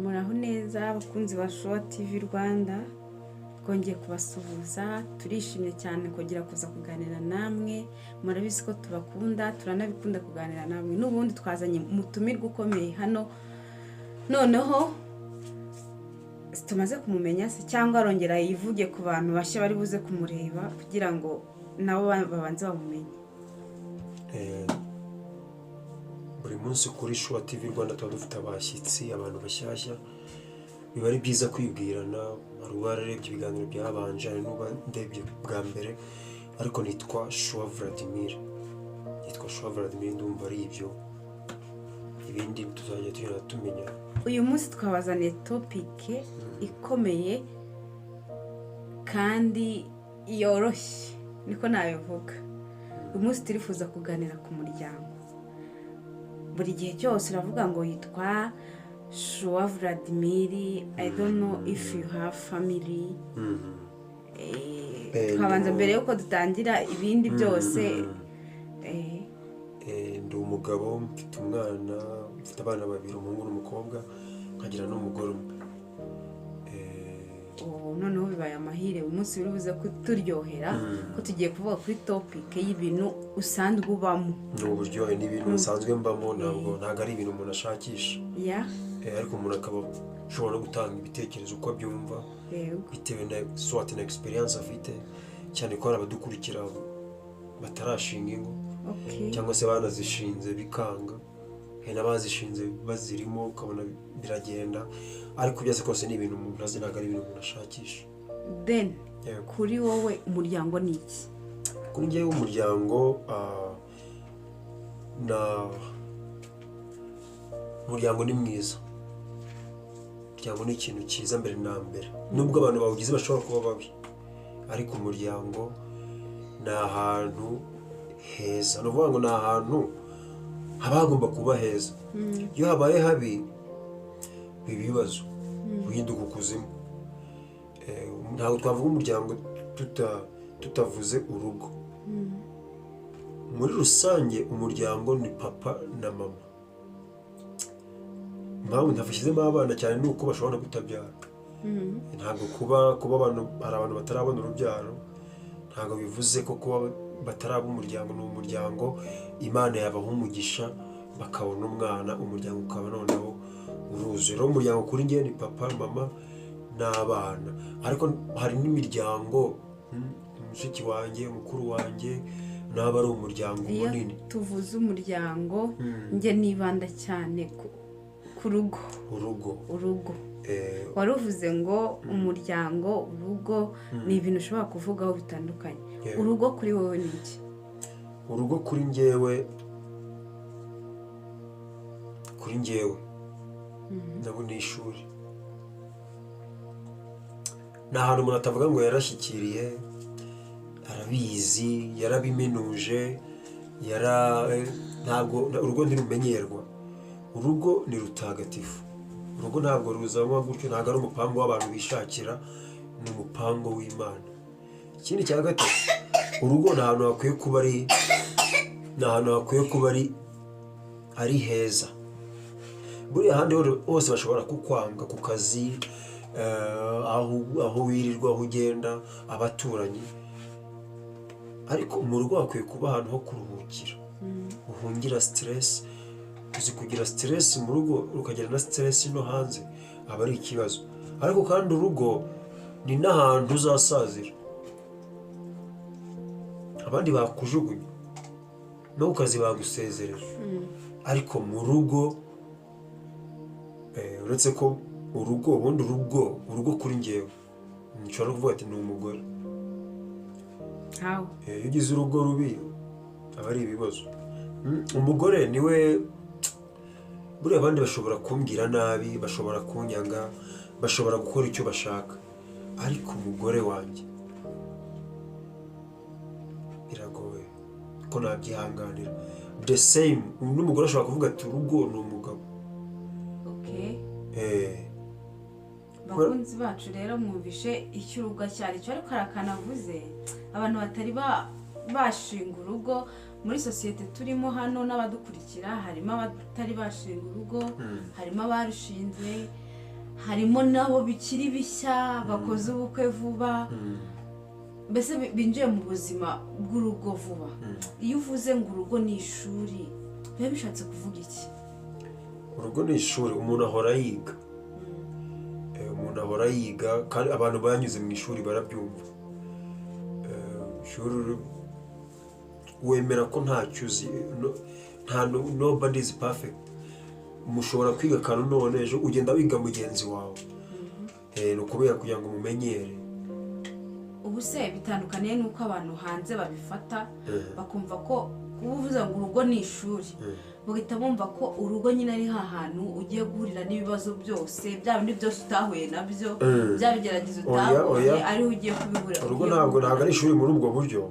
Muraho neza abakunzi ba Shuwa TV Rwanda, twongeye kubasuhuza, turishimye cyane kongera kuza kuganira namwe. Murabizi ko tubakunda, turanabikunda kuganira namwe. N'ubundi twazanye umutumirwa ukomeye hano, noneho tumaze kumumenya se cyangwa arongera yivuge ku bantu bashya bari buze kumureba kugira ngo nabo babanze bamumenye. Buri munsi kuri Shuwa TV Rwanda tuba dufite abashyitsi, abantu bashyashya. Biba ari byiza kwibwirana. Hari uwararebye ibiganiro byabanje, hari n'uba ndebye bwa mbere, ariko nitwa Shuwa Vladimir, nitwa Shuwa Vladimir. Ndumva ari ibyo, ibindi tuzajya tugenda tumenya. Uyu munsi twabazaniye topic ikomeye kandi yoroshye, niko nabivuga. Uyu munsi turifuza kuganira ku muryango. Buri gihe cyose uravuga ngo yitwa Shuwa Vladimir, I don't know if you have family. Twabanza mbere yuko dutangira ibindi byose. Ndi umugabo, mfite umwana, mfite abana babiri, umuhungu n'umukobwa, nkagira n'umugore umwe. Ubu noneho bibaye amahire, uyu munsi biri buze kuturyohera ko tugiye kuvuga kuri topic y'ibintu usanzwe ubamo. Ni uburyohe, ni ibintu nsanzwe mbamo, ntabwo ari ibintu umuntu ashakisha. Ariko umuntu akaba ashobora no gutanga ibitekerezo uko abyumva, bitewe na soit na experience afite, cyane ko hari abadukurikira batarashinga ingo cyangwa se banazishinze bikanga, hari n'abazishinze bazirimo ukabona biragenda. Ariko byose kose ni ibintu umuntu azi, ntabwo ari ibintu umuntu ashakisha. Then Yego. kuri wowe umuryango ni iki? Kuri njyewe umuryango, na umuryango ni mwiza. Umuryango ni ikintu cyiza mbere na mbere, nubwo abantu bawugize bashobora kuba babi, ariko umuryango ni ahantu heza. Ni ukuvuga ngo ni ahantu haba hagomba kuba heza. Iyo habaye habi biba ibibazo, guhinduka ukuzimu. Ntabwo twavuga umuryango tutavuze urugo muri rusange. Umuryango ni papa na mama. Impamvu ntafashyizemo abana cyane ni uko bashobora no kutabyara. Ntabwo kuba abantu, hari abantu batarabona urubyaro, ntabwo bivuze ko kuba bataraba umuryango. Ni umuryango, Imana yabaha umugisha bakabona umwana, umuryango ukaba noneho uruzuye. Rero umuryango kuri njye ni papa, mama n'abana. Ariko hari n'imiryango, mushiki wanjye, mukuru wanjye, n'aba ari umuryango Iyo munini. tuvuze umuryango, njye nibanda cyane ku rugo. Urugo. Urugo. Wari uvuze ngo umuryango, urugo ni ibintu ushobora kuvugaho bitandukanye. Urugo kuri wowe ni iki? Urugo kuri njyewe nabo ni ishuri. Ni ahantu umuntu atavuga ngo yarashyikiriye, arabizi, yarabiminuje, yara ntabwo urugo ntirumenyerwa. Urugo ni rutagatifu. Urugo ntabwo ruzanwa gutyo, ntabwo ari umupango w'abantu bishakira, ni umupango w'Imana. Ikindi cya gatatu, urugo ni ahantu hakwiye kuba ari, ni ahantu hakwiye kuba ari heza. Buriya ahandi hose bashobora kukwanga ku kazi, aho wirirwa, aho ugenda, abaturanyi, ariko mu rugo hakwiye kuba ahantu ho kuruhukira, uhungira stress. Uzi kugira stress mu rugo ukagira na stress no hanze, aba ari ikibazo. Ariko kandi urugo ni n'ahantu uzasazira, abandi bakujugunya, no ku kazi bagusezerera, ariko mu rugo, uretse ko urugo, ubundi urugo kuri njyewe nshobora no kuvuga ati ni umugore. Nkawe. Iyo ugize urugo rubi aba ari ibibazo. Umugore niwe. Buriya abandi bashobora kumbwira nabi, bashobora kunyanga, bashobora gukora icyo bashaka, ariko umugore wanjye biragoye ko nabyihanganira. The same n'umugore ashobora kuvuga ati urugo ni umugabo. Bakunzi bacu rero, mwumvishe icyo urugo cyari cyo, ariko hari akantu avuze. Abantu batari bashinga urugo muri sosiyete turimo hano n'abadukurikira, harimo abatari bashinga urugo, harimo abarushinze. Harimo nabo bikiri bishya, bakoze ubukwe vuba, mbese binjiye mu buzima bw'urugo vuba. Iyo uvuze ngo urugo ni ishuri, biba bishatse kuvuga iki? Urugo ni ishuri, umuntu ahora yiga. Umuntu ahora yiga, kandi abantu banyuze mu ishuri barabyumva. Ishuri wemera ko ntacyo uzi, nta nobody is perfect. Mushobora kwiga akantu none, ejo ugenda wiga mugenzi wawe. Ni ukubera kugira ngo mumenyere. Ubu se bitandukaniye n'uko abantu hanze babifata, bakumva ko kuba uvuze ngo urugo ni ishuri, bagahita bumva ko urugo nyine ari hantu ugiye guhurira n'ibibazo byose, bya bindi byose utahuye nabyo, bya bigeragezo Oya, utabonye, oya. ariho ugiye kubihurira, Urugo ugiye ntabwo guhura. Ntabwo ari ishuri muri ubwo buryo.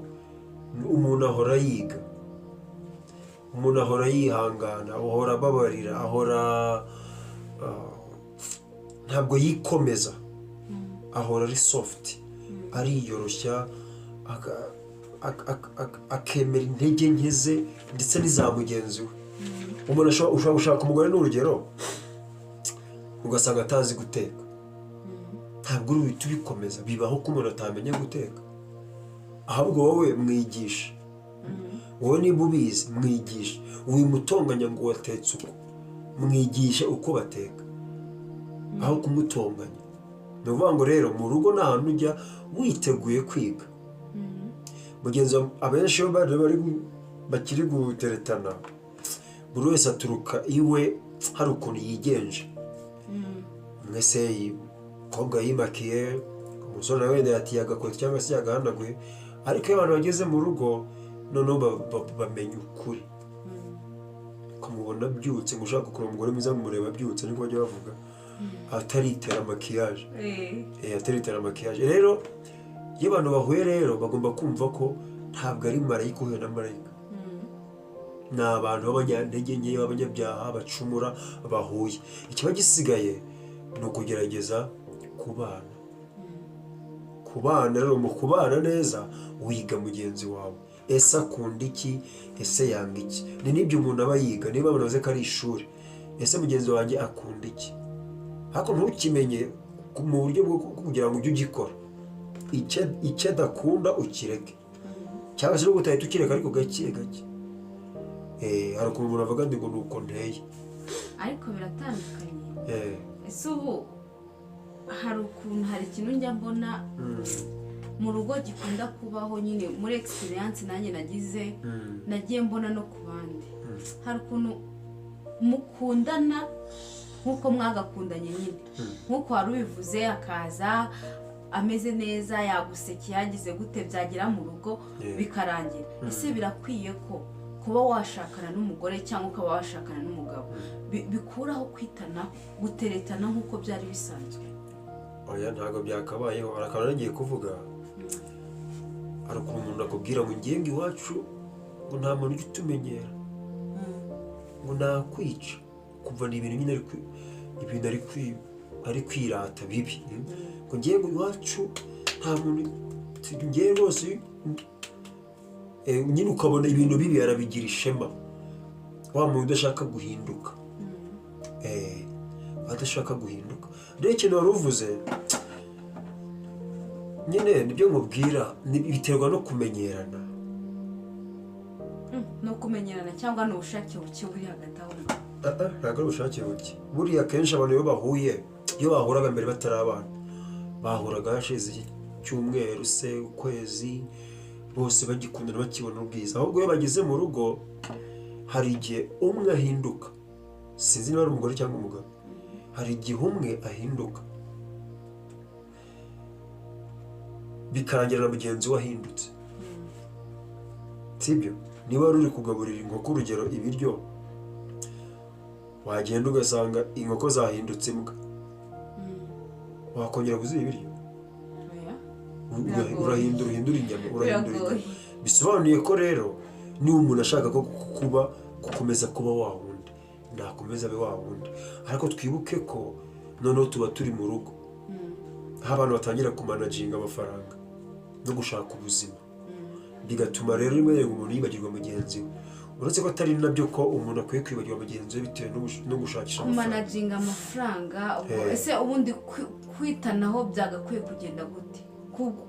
Umuntu ahora yiga, umuntu ahora yihangana, ahora ababarira, ahora ntabwo yikomeza, ahora ari soft, ariyoroshya, akemera intege nke ze ndetse n'iza mugenzi we. Umuntu ushobora gushaka umugore, ni urugero, ugasanga atazi guteka. Ntabwo uri buhite ubikomeza. Bibaho ko umuntu atamenya guteka. Ahubwo wowe mwigisha, wowe niba ubizi mwigisha, wimutonganya ngo watetse uko. Mwigishe uko bateka aho kumutonganya. Ni ukuvuga ngo rero mu rugo ni ahantu ujya witeguye kwiga mugenzi wawe. Abenshi iyo bakiri guteretana, buri wese aturuka iwe hari ukuntu yigenje. Mwese umukobwa yimakiye, umusore nawe wenda yatiye agakweto cyangwa se yagahanaguye. Ariko iyo abantu bageze mu rugo noneho bamenya ukuri, ukamubona abyutse, ngo ushaka kureba umugore mwiza mureba abyutse, niko bajya bavuga, ataritera maquillage. Ataritera maquillage. Rero iyo abantu bahuye rero, bagomba kumva ko ntabwo ari marayika uhuye na marayika, ni abantu b'abanyantege nke, b'abanyabyaha, bacumura, bahuye. Ikiba gisigaye ni ukugerageza kubana. Kubana rero, mu kubana neza wiga mugenzi wawe: ese akunda iki? Ese yanga iki? Ni n'ibyo umuntu aba yiga. Niba abantu bazi ko ari ishuri, ese mugenzi wanjye akunda iki? Ariko ntukimenye mu buryo bwo kugira ngo ujye ugikora. Icyo adakunda ukireke, cyangwa se nubwo utahita ukireka, ariko gake gake. Hari ukuntu umuntu avuga ngo ni uko nteye. Ariko biratandukanye. Ese ubu hari ukuntu, hari ikintu njya mbona mu rugo gikunda kubaho nyine, muri experience nanjye nagize, nagiye mbona no ku bandi, hari ukuntu mukundana nk'uko mwagakundanye nyine, nk'uko wari ubivuze, akaza ameze neza, yagusekeye, yagize gute, byagera mu rugo bikarangira. Ese birakwiye ko kuba washakana n'umugore cyangwa ukaba washakana n'umugabo bikuraho kwitana, guteretana nk'uko byari bisanzwe? Oya, ntabwo byakabayeho. Hari akantu nagiye kuvuga. Hari ukuntu umuntu akubwira ngo ngiye ngo iwacu ngo nta muntu ujya utumenyera, ngo nakwica. Kumva ni ibintu nyine ibintu ari kwirata bibi, ngo ngiye ngo iwacu nta muntu ngiye rwose. Nyine ukabona ibintu bibi arabigira ishema. Wa muntu udashaka guhinduka, adashaka guhinduka. Rero ikintu wari uvuze nyine nibyo nkubwira, biterwa no kumenyerana. No kumenyerana cyangwa ni ubushake buke buri hagati aho ngaho? Ah, ah, ntabwo ari ubushake buke. Buriya akenshi abantu iyo bahuye, iyo bahuraga mbere batari abana, bahuraga hashize icyumweru se, ukwezi, bose bagikundana, bakibona ubwiza. Ahubwo iyo bageze mu rugo, hari igihe umwe ahinduka. Sinzi niba ari umugore cyangwa umugabo. Hari igihe umwe ahinduka, bikarangira na mugenzi we ahindutse, sibyo? Niba wari uri kugaburira inkoko, urugero, ibiryo, wagenda ugasanga inkoko zahindutse imbwa, wakongera kuziha ibiryo? Oya. Biragoye. Urahindura, uhindura inyama, urahindura Biragoye. inyama. Bisobanuye ko rero niba umuntu ashaka ko kuba gukomeza kuba wa wundi, nakomeza abe wa wundi. Ariko twibuke ko noneho tuba turi mu rugo, aho abantu batangira kumanaginga amafaranga no gushaka ubuzima, bigatuma rero rimwe na rimwe umuntu yibagirwa mugenzi we. Uretse ko atari nabyo ko umuntu akwiye kwibagirwa mugenzi we bitewe no gushakisha amafaranga. Kumanaginga amafaranga ubwo. Ese ubundi kwitanaho byagakwiye kugenda gute?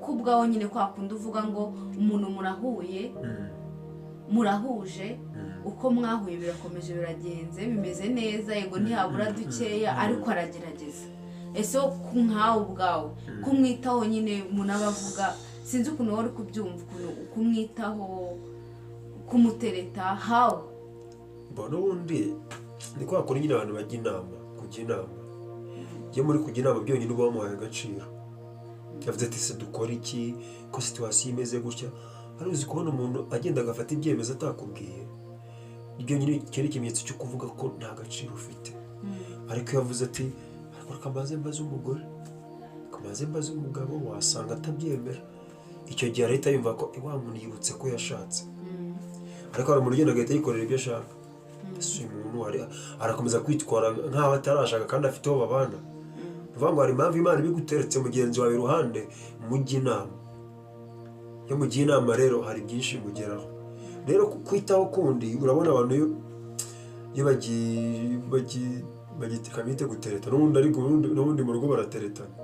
Ku bwawe nyine, kwa kundi uvuga ngo umuntu murahuye, murahuje, uko mwahuye birakomeje, biragenze, bimeze neza, yego ntihabura dukeya, ariko aragerageza. Ese ku nkawe ubwawe kumwitaho nyine, umuntu aba avuga, sinzi ukuntu wari kubyumva, ukuntu kumwitaho, kumutereta, hawo? Mbona ubundi ni kwa kundi nyine abantu bajya inama, kujya inama. Iyo muri kujya inama byonyine uba wamuhaye agaciro. Yavuze ati: "Se dukora iki ko situation imeze gutya?" Ari uzi kubona umuntu agenda agafata ibyemezo atakubwiye, byonyine icyo ni ikimenyetso cyo kuvuga ko nta gaciro ufite. Ariko iyo avuze ati: "Ariko reka mbanze mbaze umugore, reka mbanze mbaze umugabo, wasanga atabyemera," icyo gihe arahita yumva ko wa muntu yibutse ko yashatse. Ariko hari umuntu ugenda agahita yikorera ibyo ashaka. Ese uyu muntu arakomeza kwitwara nk'aho atarashaka kandi afite uwo babana? Ni ukuvuga ngo hari impamvu Imana ibiguteretse mugenzi wawe iruhande, mujye inama. Iyo mugiye inama rero hari byinshi mugeraho. Rero kwitaho kundi, urabona abantu iyo bagiye gutereta n'ubundi, ariko n'ubundi mu rugo barateretana.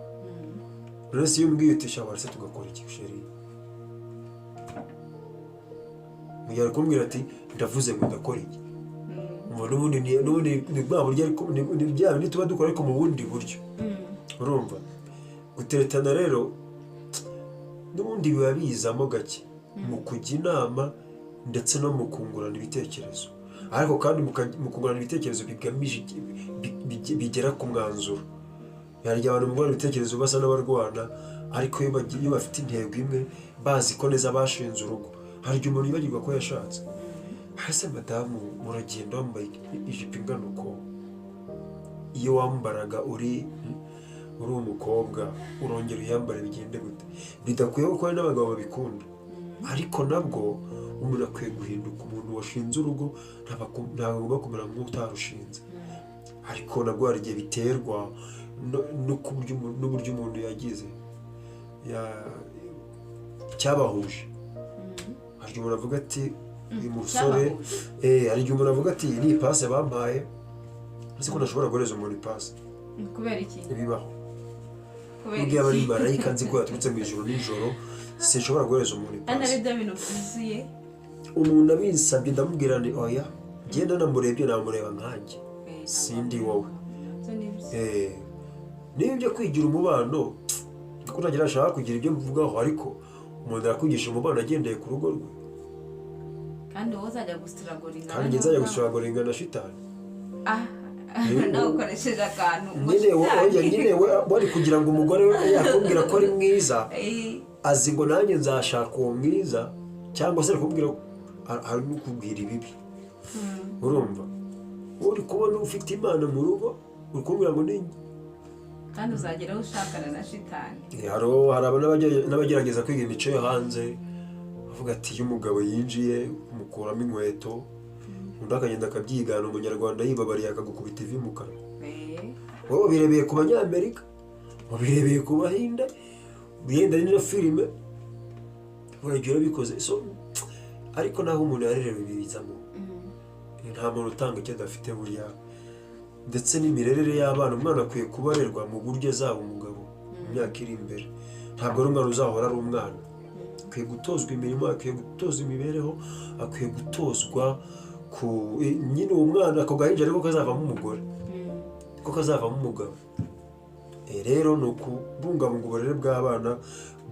None se iyo umbwiye uti: "Sha, waretse tugakora iki, chéri?" Mu gihe ari kumbwira ati: "Ndavuze ngo ndakora iki?" Umva, n'ubundi ni bwa buryo, ariko ni bya bindi tuba dukora ariko mu bundi buryo. Urumva, guteretana rero n'ubundi biba bizamo gake mu kujya inama ndetse no mu kungurana ibitekerezo, ariko kandi mu kungurana ibitekerezo bigamije bigera ku mwanzuro. Hari igihe abantu bungurana ibitekerezo basa n'abarwana, ariko iyo bafite intego imwe, bazi ko neza bashinze urugo, hari igihe umuntu yibagirwa ko yashatse. Hasi madamu, muragenda wambaye ijipo ingana uko, iyo wambaraga uri umukobwa, urongera uyambare bigende gute? Bidakwiye kuko hari n'abagabo babikunda, ariko nabwo umuntu akwiye guhinduka. Umuntu washinze urugo ntabwo agomba kumera nk'utarushinze. Ariko nabwo hari igihe biterwa n'uburyo umuntu yagize cyabahuje. Hari igihe umuntu avuga ati: "Uyu musore..." Cyabahuje. Hari igihe umuntu avuga ati: "Iyi ni ipasi bampaye." Ese ko ntashobora guhereza umuntu ipasi? Kubera iki? Ibibaho. Kubera Nubwo yaba ari iki? marayika nzi ko yaturutse mu ijoro nijoro, sinshobora guhereza umuntu Kandi ari ipasi. byo bintu byuzuye. Umuntu abinsabye ndamubwira nti: "Oya." Ngenda namurebye, namureba nkanjye, sindi wowe. Nabyo ni byo. Niba ibyo kwigira umubano, kuko ntagira ashaka kugira ibyo mvugaho, ariko umuntu arakwigisha umubano agendeye ku rugo rwe. Kandi wowe uzajya gustrugglinga. Kandi njye nzajya gustrugglinga na shitani. Ah, nawe ukoresheje akantu ngo Nyine oya. shitani. Nyine we wari kugira ngo umugore we yakubwira ko ari mwiza, azi ngo nanjye nzashaka uwo mwiza, cyangwa se ari kubwira, hari no kubwira ibibi. Urumva, uri kubona ufite Imana mu rugo, uri kumubwira ngo ni Kandi uzageraho ushakana na shitani. Hari n'abagerageza kwiga imico yo hanze, bavuga ati: "Iyo umugabo yinjiye umukuramo inkweto," undi akagenda akabyigana. Umunyarwanda yibabariye akagukubita ivi mu kanwa. Wowe wabirebeye ku Banyamerika, wabirebeye ku Bahinde, wenda ni na filime, uragiye urabikoze. So ariko naho umuntu yarerewe bizamo. Nta muntu utanga icyo adafite buriya. Ndetse n'imirerere y'abana, umwana akwiye kubarerwa mu buryo azaba umugabo mu myaka iri imbere. Ntabwo ari umwana uzahora ari umwana. Akwiye gutozwa imirimo, akwiye gutozwa imibereho, akwiye gutozwa ku nyine uwo mwana, ako gahinja ariko kazavamo umugore, ko kazavamo umugabo. Rero ni ukubungabunga uburere bw'abana.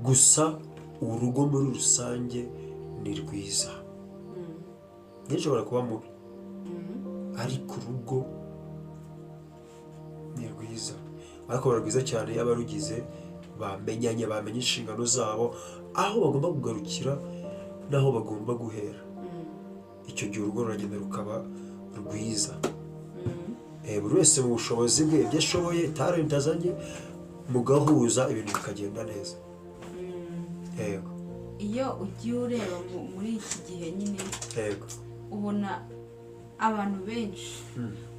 Gusa urugo muri rusange ni rwiza. Nshobora kuba mubi, ariko urugo ni rwiza, ariko ruba rwiza cyane iyo abarugize bamenyanye, bamenya inshingano zabo, aho bagomba kugarukira n'aho bagomba guhera. Icyo gihe urugo ruragenda rukaba rwiza. Buri wese mu bushobozi bwe, ibyo ashoboye, talent azanye, mugahuza, ibintu bikagenda neza. Yego. Iyo ugiye ureba muri iki gihe nyine, ubona abantu benshi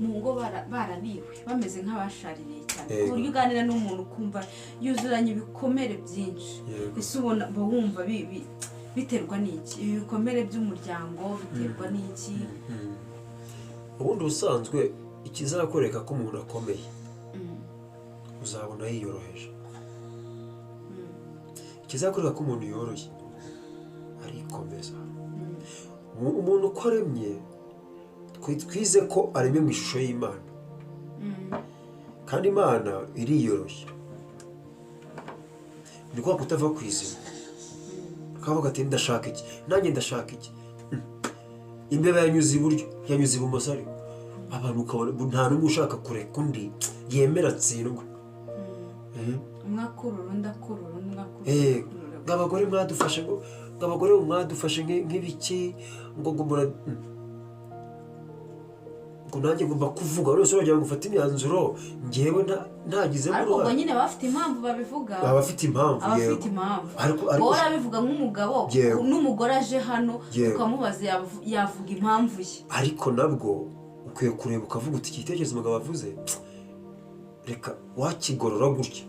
mu ngo barabiwe, bameze nk'abashaririye cyane, ku buryo uganira n'umuntu ukumva yuzuranye ibikomere byinshi. Ese ubona uba wumva Biterwa n'iki? Ibi bikomere by'umuryango biterwa n'iki? Ubundi ubusanzwe ikizakwereka ko umuntu akomeye, uzabona yiyoroheje. Ikizakwereka ko umuntu yoroshye, arikomeza. Umuntu uko aremye, twize ko aremye mu ishusho y'Imana, kandi Imana iriyoroshya. Ni kwa kutava ku izima, akavuga ati: "Ndashaka iki, nanjye ndashaka iki." Imbeba yanyuze iburyo, yanyuze ibumoso, ariko abantu ukabona nta n'umwe ushaka kureka undi yemera atsindwe. Umwe akurura undi, akurura undi, umwe akurura undi akurura. Ngo abagore mwadufashe, ngo abagore mwadufashe nk'ibiki, ngo mura ngo nanjye ngomba kuvuga. Buri wese uragira ngo ufate imyanzuro ngewe ntagizemo Ariko ubwo uruhare. nyine baba bafite impamvu babivuga. Baba bafite impamvu. Aba Yego. afite impamvu. Ariko Wowe urabivuga nk'umugabo, Yego. n'umugore aje hano Yego. tukamubaza, yavuga impamvu ye. Ariko nabwo ukwiye kureba ukavuga uti: "Iki gitekerezo umugabo avuze, reka wakigorora gutya,"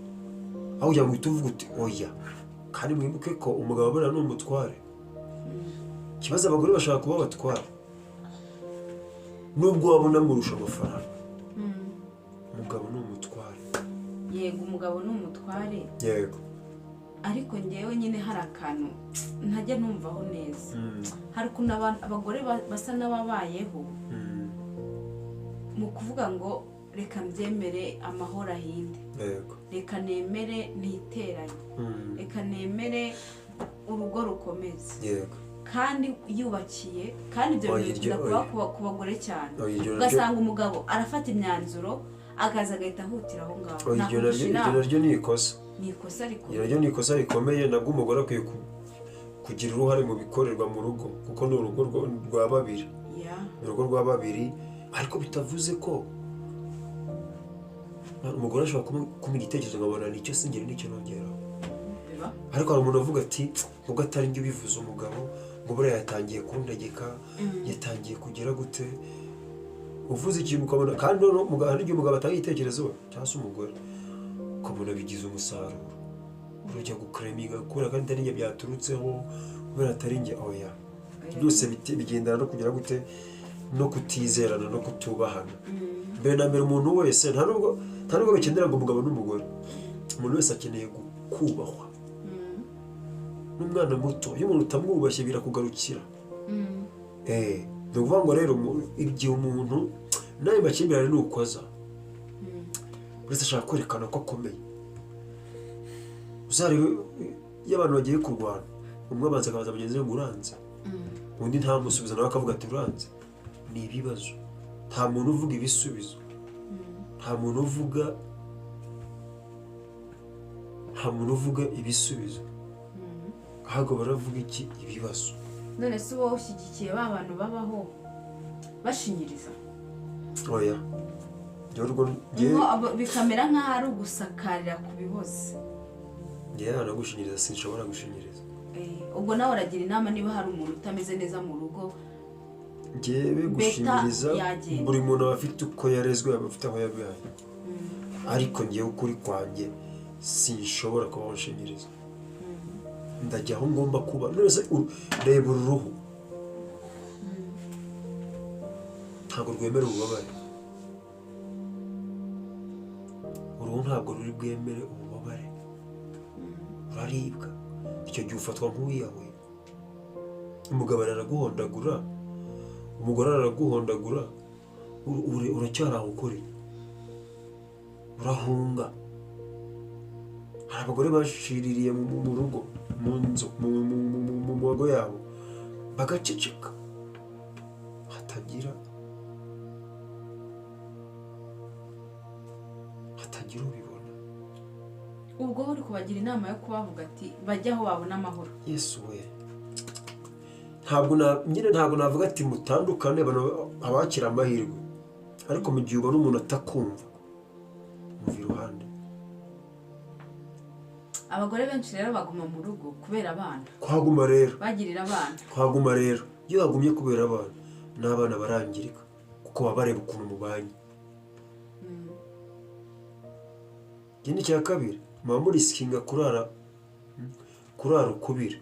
aho kugira ngo uhite uvuga uti: "Oya." Kandi mwibuke ko umugabo buriya ni umutware. Ikibazo, abagore bashaka kuba abatware nubwo wabona amurusha amafaranga. Umugabo ni umutware. Yego, umugabo ni umutware. Yego. Ariko ngewe nyine hari akantu ntajya numvaho neza. Hari ukuntu abagore basa n'ababayeho mu kuvuga ngo: "Reka mbyemere, amahoro ahinde." "Reka nemere ntiteranye." "Reka nemere urugo rukomeze." Kandi yubakiye, kandi ibyo Oya, bintu iryo- bikunda kuba oya. ku bagore cyane. Oya, iryo naryo- Ugasanga umugabo arafata imyanzuro, akaza agahita ahutira aho ngaho. Oya, iryo Nakugisha naryo, iryo inama. naryo ni ikosa. Ni ikosa Iryo rikomeye. naryo ni ikosa rikomeye. Nabwo umugore akwiye kugira uruhare mu bikorerwa mu rugo, kuko ni urugo rwa babiri. Ni urugo rwa babiri, ariko bitavuze ko umugore ashobora kumuha igitekerezo nkabona nicyo singeri, nicyo nongeraho. Biba. Ariko hari umuntu uvuga ati: "Nubwo atari njye ubivuze, umugabo ngo buriya yatangiye kuntegeka, yatangiye kugira gute." Uvuze ikintu ukabona, kandi noneho hari igihe umugabo atanga igitekerezo cyangwa se umugore, ukabona bigize umusaruro, urujya gukureminga kubera kandi atari njye byaturutseho, kubera atari njye. Oya, byose bigendana no kugira gute, no kutizerana no kutubahana. Mbere na mbere, umuntu wese, nta nubwo bikenera ngo umugabo n'umugore, umuntu wese akeneye kubahwa. N'umwana muto, iyo umuntu utamwubashye birakugarukira. Ni ukuvuga ngo rero igihe umuntu n'ayo makimbirane ni ukoza, buri wese ashaka kwerekana ko akomeye. Uzarebe iyo abantu bagiye kurwana, umwe abanza akabaza mugenzi we ngo: "Uranze?" Undi ntamusubiza, nawe akavuga ati: "Uranze?" Ni ibibazo. Nta muntu uvuga ibisubizo, nta muntu uvuga ibisubizo, ahubwo baravuga iki? Ibibazo. None se wowe ushyigikiye ba bantu babaho bashinyiriza? Oya, njyewe urwo njyewe Bikamera nk'aho ari ugusakarira ku biboze. Njyewe nagushinyiriza, sinshobora gushinyiriza. Ubwo nawe uragira inama, niba hari umuntu utameze neza mu rugo, Njyewe Beta gushinyiriza, yagenda. buri muntu aba afite uko yarezwe, aba afite aho yabihaye, ariko njyewe ukuri kwanjye sinshobora kubaho nshinyiriza. Ndajya aho ngomba kuba. None se reba uru ruhu, ntabwo rwemera ububabare. Uruhu ntabwo ruri bwemere ububabare, ruraribwa. Icyo gihe ufatwa nk'uwiyahuye. Umugabo araguhondagura, umugore araguhondagura, uracyari aho ukuri, urahunga. Hari abagore bashiririye mu rugo, mu nzu, mu mago yabo, bagaceceka, hatagira ubibona. Ubwo uri kubagira inama yo kubavuga ati bajye aho babona amahoro? Yesu we, ntabwo na nyine, ntabwo navuga ati mutandukane. Abantu abakira amahirwe, ariko mu gihe ubona umuntu atakumva, muva iruhande. Abagore benshi rero baguma mu rugo kubera abana. Kuhaguma rero, Bagirira abana. kuhaguma rero, iyo wagumye kubera abana, n'abana barangirika, kuko baba bareba ukuntu mubanye. Ikindi cya kabiri, muba murisikinga kurara ukubira.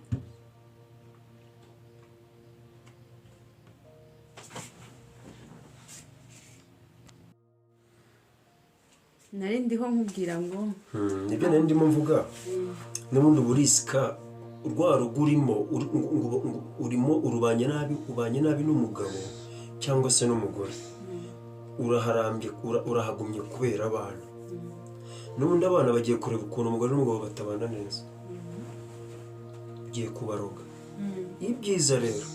Nari ndiho nkubwira ngo Nibyo nari ndimo mvuga. N'ubundi uburisika rwa rugo urimo, urimo urubanye nabi, ubanye nabi n'umugabo cyangwa se n'umugore, uraharambye, urahagumye kubera abana. N'ubundi abana bagiye kureba ukuntu umugore n'umugabo batabana neza, ugiye kubaroga. Ibyiza rero,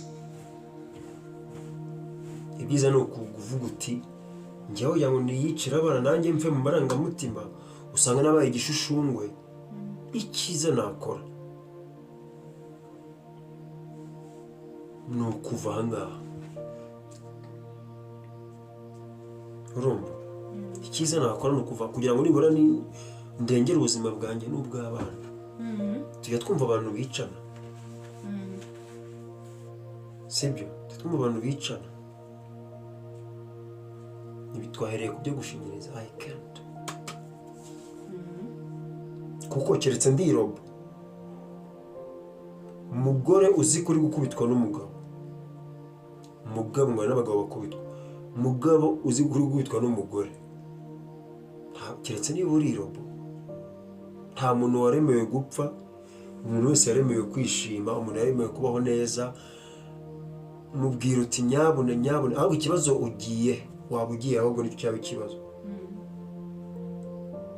ibyiza ni ukuvuga uti: "Njyewe kugira ngo niyicire abana, nanjye mve mu marangamutima, usanga nabaye igishushungwe, icyiza nakora ni ukuva aha ngaha." Urumva, icyiza nakora ni ukuva kugira ngo nibura ndengere ubuzima bwanjye n'ubw'abana. Tujya twumva abantu bicana, sibyo? Tujya twumva abantu bicana. Ibi twahereye ku byo gushinyiriza. I can't, kuko keretse ndiroba. Umugore uzi ko uri gukubitwa n'umugabo, umugabo ngo hari n'abagabo bakubitwa, umugabo uzi ko uri gukubitwa n'umugore, keretse niba uri irobo. Nta muntu waremewe gupfa. Umuntu wese yaremewe kwishima, umuntu yaremewe kubaho neza. Mubwira uti: "Nyabune, nyabune." Ahubwo ikibazo ugiye, waba ugiye, ahubwo nicyo cyaba ikibazo.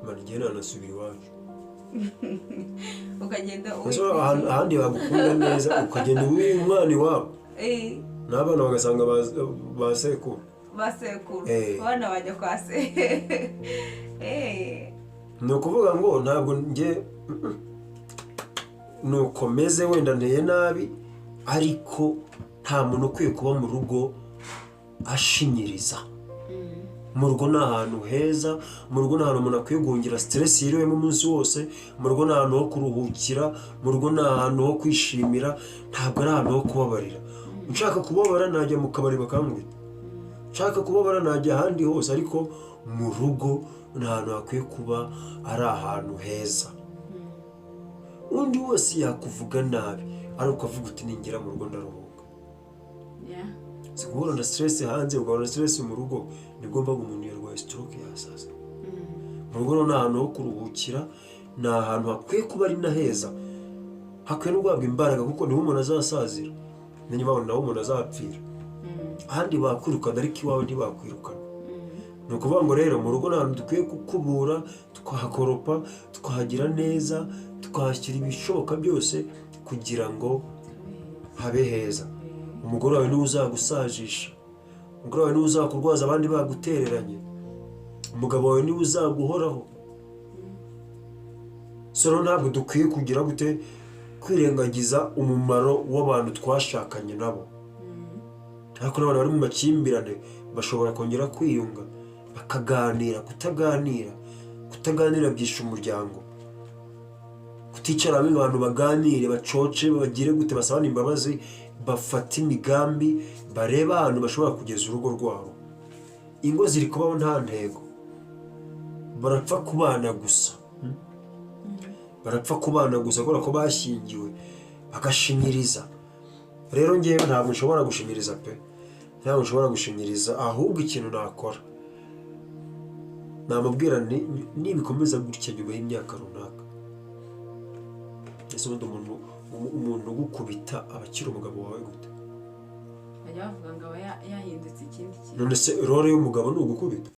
Mara igihe nanasubira iwacu. Ukagenda. Ese ahandi bagukunda neza, ukagenda uba umwana iwabo n'abana bagasanga ba sekuru. Ba sekuru. Abana bajya kwa se. Ni ukuvuga ngo ntabwo njye nuko meze, wenda nteye nabi, ariko nta muntu ukwiye kuba mu rugo ashinyiriza. Mu rugo ni ahantu heza, mu rugo ni ahantu umuntu akwiye guhungira stress yiriwemo umunsi wose, mu rugo ni ahantu ho kuruhukira, mu rugo ni ahantu ho kwishimira, ntabwo ari ahantu ho kubabarira. Nshaka kubabara najya mu kabari bakankubita, nshaka kubabara najya ahandi hose, ariko mu rugo ni ahantu hakwiye kuba ari ahantu heza. Undi wese yakuvuga nabi, ariko ukavuga uti: "Ningera mu rugo ndaruhuka." Si guhura na stress hanze, ugahura na stress mu rugo, nibwo mbaga umuntu yarwaye stroke, yasaza. Mu rugo rero ni ahantu ho kuruhukira, ni ahantu hakwiye kuba ari na heza, hakwiye no guhabwa imbaraga, kuko niho umuntu azasazira, niba naho umuntu azapfira. Ahandi bakwirukana, ariko iwawe ntibakwirukana. Ni ukuvuga ngo rero mu rugo ni ahantu dukwiye gukubura, tukahakoropa, tukahagira neza, tukahashyira ibishoboka byose kugira ngo habe heza. Umugore wawe niwe uzagusajisha, umugore wawe niwe uzakurwaza abandi bagutereranye, umugabo wawe niwe uzaguhoraho. So rero ntabwo dukwiye kugira gute, kwirengagiza umumaro w'abantu twashakanye nabo. Ariko n'abantu bari mu makimbirane bashobora kongera kwiyunga bakaganira. Kutaganira byisha umuryango. Kuticara hamwe ngo abantu baganire, bacoce, bagire gute, basabane imbabazi, bafate imigambi, barebe ahantu bashobora kugeza urugo rwabo. Ingo ziri kubaho nta ntego, barapfa kubana gusa. Barapfa kubana gusa kubera ko bashyingiwe, bagashinyiriza. Rero ngewe ntabwo nshobora gushinyiriza pe, ntabwo nshobora gushinyiriza. Ahubwo ikintu nakora, namubwira nti: "Nibikomeza gutya nyuma y'imyaka runaka." Ese ubundi umuntu ugukubita aba akiri umugabo wawe gute? Bajya bavuga ngo aba yahindutse ikindi kintu. None se role y'umugabo ni ugukubita?